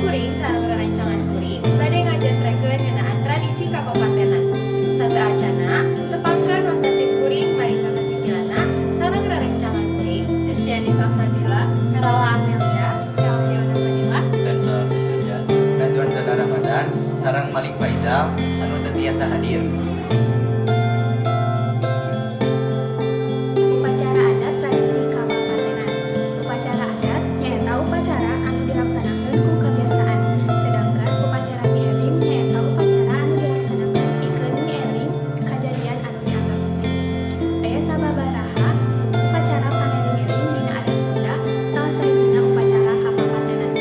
Simkuring sareng rerencangan kuring bade ngajentrekeun ngeunaan tradisi kapapatenan. Sateuacanna, tepangkeun wasta simkuring Marisa Tasikilana sareng rerencangan kuring Kristiani Salsabila, Carola Amelia, Chelsea Ona Manila, Tensa Visuria, Najwan Zada Ramadan, sareng Malik Faizal, anu teu tiasa hadir. Upacara adat tradisi kapapatenan. Upacara adat nyaeta upacara anu dilaksanakeun ku kebiasaan. Sedangkan upacara mieling nyaeta upacara anu dilaksanakeun pikeun mieling kajadian anu dianggap penting. Aya sababaraha upacara pangeling-eling dina adat Sunda, salah sahijina upacara kapapatenan.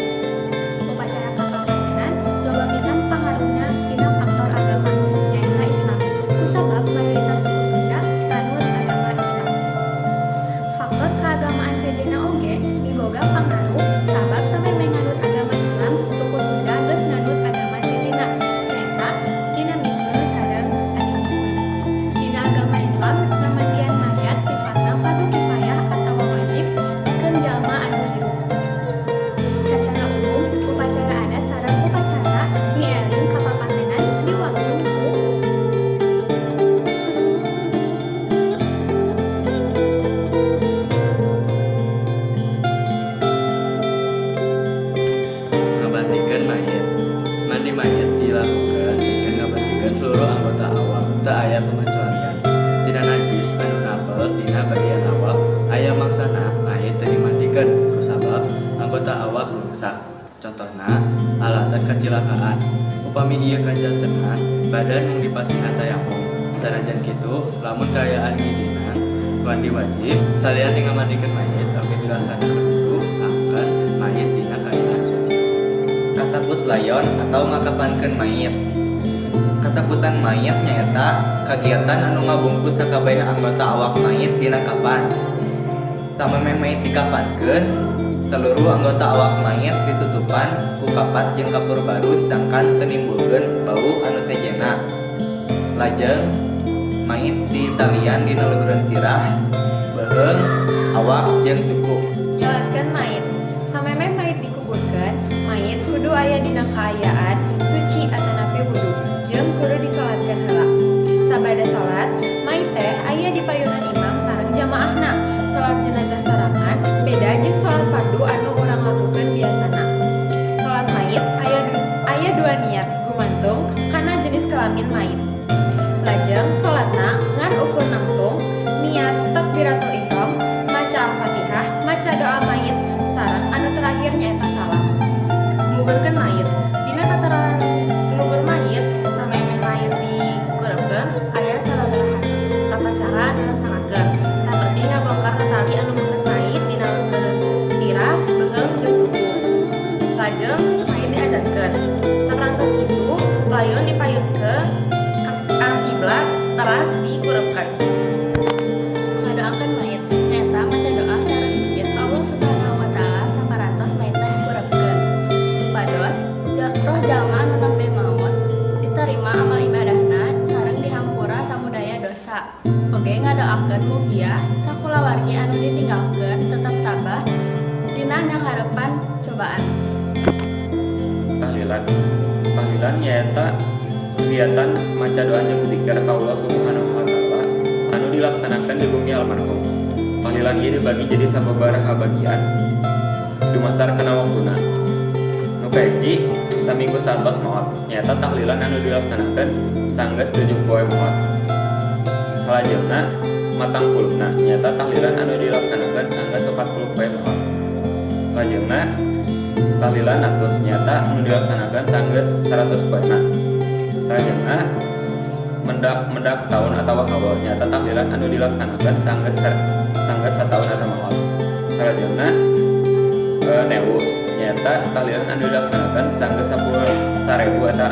Upacara kapapatenan loba pisan pangaruhna tina faktor agama, nyaeta Islam. Kusabab mayoritas suku Sunda nganut agama Islam. Faktor keagamaan sejenna oge miboga pangaruh, sabab samemeh nganut agama Islam, suku Sunda geus nganut agama sejenna, nyaeta dinamisme sareng animisme. Dina agama Islam, ngamandian mayat sifatna fardu kifayah atawa wajib pikeun jalma anu hirup. Sacara umum, upacara adat sareng upacara mieling kapapatenan diwangun ku Ngabandingkeun mayit. Mandi mayit dilakukan pikeun ngabersihkeun seluruh anggota awak, teu aya pengecualian. Tina najis anu napel dina bagian awak, aya mangsana mayit teu dimandikeun kusabab anggota awak ruksak. Contohna alatan kacilakaan. Upami ieu kajantenan, badan mung dipasihan tayamum. Sanajan kitu, lamun kaayaan ngidinan mandi wajib, salian ti ngamandikeun mayit oge dilaksanakeun wudu sangkan mayit dina kaayaan suci. Kasaput layon atau ngakapankeun mayit. Kasaputan mayit nyaeta kagiatan anu ngabungkus sakabeh anggota awak mayit dina kapan. Samemeh mayit dikapankeun, seluruh anggota awak mayit ditutupan ku kapas jeung kapur barus sangkan teu nimbulkeun bau anu sejenna. Lajeng mayit ditalian dina luhureun sirah, beuheung, awak jeung suku. Nyolatkeun mayit. Samemeh mayit dikuburkeun, mayit kudu aya dina kaayaan suci atanapi wudu jeung kudu disolatkeun heula. Sabada salat, mayit teh aya di payunan imam sareng jamaahna. Salat jenazah sorangan beda jeung salat fardu anu urang lakukeun biasana. Salat mayit aya dua niat gumantung kana jenis kelamin mayit. Lajeng salatna ngan ukur nangtung niat takbiratul ihram, maca Al-Fatihah, maca doa mayit, sareng anu terakhir nyaeta salam. Nguburkeun mayit. Dina tataran ngubur mayit, samemeh mayit dikuburkeun, aya sababaraha tata cara anu dilaksanakeun, saperti ngabongkar tatali anu mengket mayit dina luhureun sirah, beuheung jeung suku. Lajeng mayit diazankeun. Saparantos kitu, layon dipayunkeun ka arah kiblat teras dikurebkeun. Ngadoakeun mayit nyaeta maca doa sareng zikir ka Allah Subhanahu wa Taala saparantos mayitna dikurebkeun, supados roh jalma anu nembe maot diterima amal ibadahna sareng dihampura samudaya dosa. Oge ngadoakeun mugia sakulawargi anu ditinggalkeun tetep tabah dina nyanghareupan cobaan. Tahlilan. Tahlilan nyaeta kegiatan maca doa jeung zikir ka Allah Subhanahu wa Taala anu dilaksanakan di bumi almarhum. Tahlilan ieu dibagi jadi sababaraha bagian dumasar kana waktuna. Nu kahiji, saminggu saatos maot, nyaeta tahlilan anu dilaksanakeun sanggeus 7 poe maot. Salajengna 40-na, nyaeta tahlilan anu dilaksanakeun sanggeus 40 poe maot. Lajengna tahlilan atus, nyaeta anu dilaksanakeun sanggeus 100 poena. Salajengna mendak mendak tahun atau haul, nyaeta tahlilan anu dilaksanakeun sanggeus sataun eta maot. Salajengna newu, nyaeta tahlilan anu dilaksanakeun sanggeus 10.000 eta.